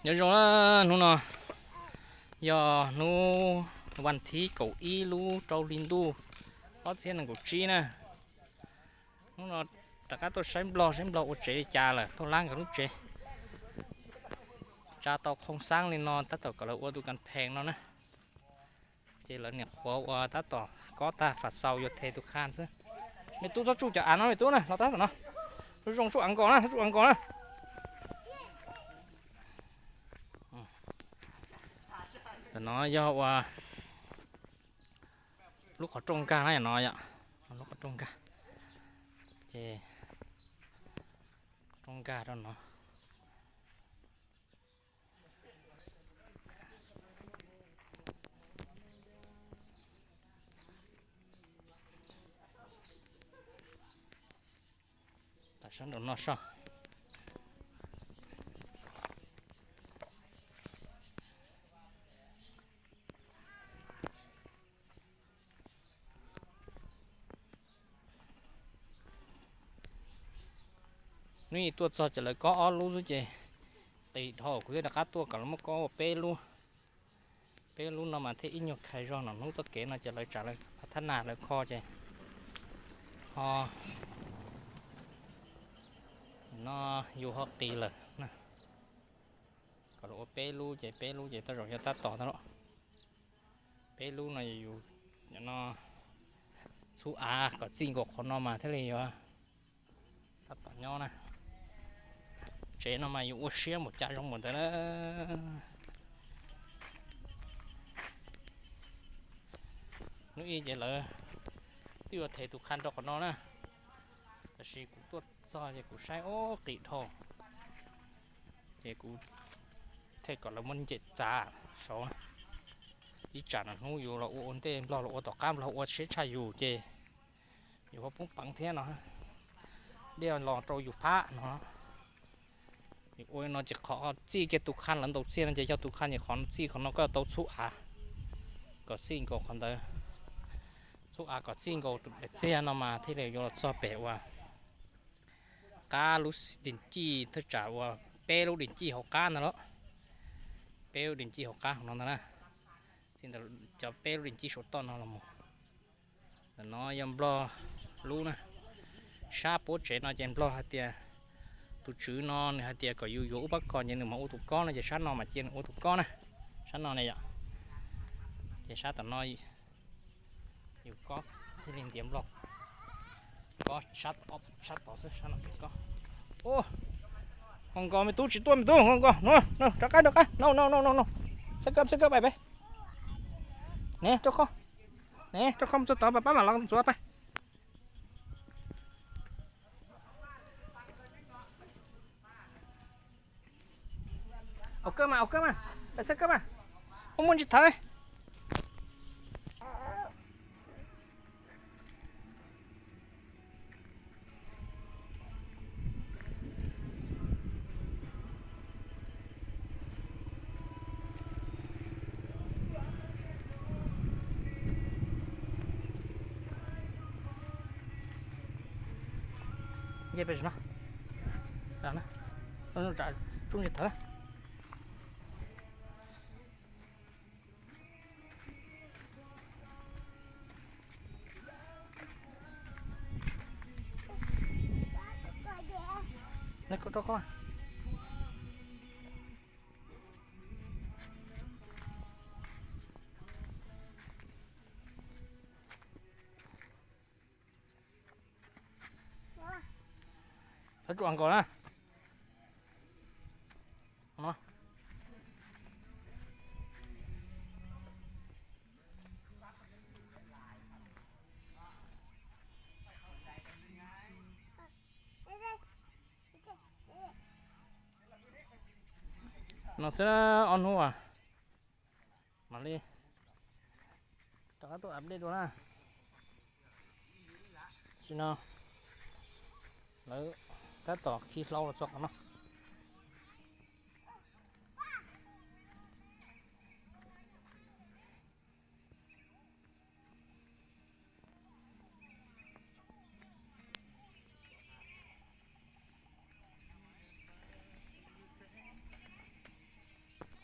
Nyob zoo na, hnub no yog hnub vas thib kaum ib lub rau hli ntuj ob txhiab nees nkaum tsib na. Hnub no rov qab tuaj saib nplog, saib nplog ua tsev li cas lawm, thauj lab nkawd lub tsev. Tsa tau qhoo xaab li no tab tom kom lawv ua tus kas phees no na. Ces lawv niam qhuav ua tab tom kob tag fam xaus yuav them tus kha xwb. Me tub txhob tsuj cov av no me tub na, los tab tom no. Zoo zoo tsuj av nkaus na, tsuj av nkaus na. Tam no yog ua lub qhov rooj nkag na no yom, lub qhov rooj nkag. Ces qhov rooj nkag rau no. Tam sab nraum no soj. Hnub ib tuaj txog ces lawv kob ob lub xwb ces qis dhau, kuv thiaj rov qab tuaj kom lawv muab kob ua peb lub. Peb lub no mas thiaj ib nyuag khais zog no, hnub txoj kev no ces lawv tsam lawv thab nas lawv kho ces ho no yus ho qis lawm na. Kom lawv ua peb lub ces peb lub ces tej zaum yog tab tom tau los. Peb lub no yus no txhub av kom txij nkaus qhov no mas thiaj li yuav tab tom nyob na. Tsev no mas yus ua siab npaum cas zoo npaum ntawd na. Hnub ib ces lawv twb yuav them tus kha rau qhov no na, tab sis kuv tuaj txog ces kuv saib ob qis dhau, ces kuv thiaj kom lawv muab nce txav saud. Ib tsam no hnub yus los ua ua ntej nplog los ua tom qab nplog ua siab tshaj yus ces yus ho poob peev thiab no. Dej los rau yus phab no. Ua no ces qhov txij kiag tus kha lawv ntaus txiag no ces yog tus kha ces qhov txij qhov no koj tau txhub av kom txij nkaus qhov ntawd. Txhub av kom txij nkaus tus daim txiag no mas thiaj li yuav los txog pem uas qab lub dis cij thaj tsam uas peb lub dis cij hauv qab ntag los. Peb lub dis cij hauv qab hauv no ntag na. Txij ntawd cov peb lub dis cij saum toj no los mus. Ntawm no yog nplog lub na. Sab puab tsev no ces nplog hais tias tus tswv no nws hais tias kom yus yuav ub pab kos ces nws mam ua tus kob no ces sab no mas cia nws ua tus kob na. Sab no ne yom. Ces sab tom no yus kob thiaj li ntiav nplog kob sab tod xwb, sab no yus kob. Ua nkaus me tub tsis tuaj me tub, ua nkaus no, rov qab rov qab no no no no no. Xab kab xab kab pais peb. Ne rau koj, ne rau koj mus txog tod pab mam los ntxuav pab. Au kawg mas, au kawg mas, pais xab kab mas. Ua muaj ntsis thav li. Nce pes no, tsuj ntsis thav. Txhob tsuam nkaus na. No xwb ob hnub as, mam li rov qab tuaj update dua na. Tam sim no lawv tab tom khi hlau los txog qhov no.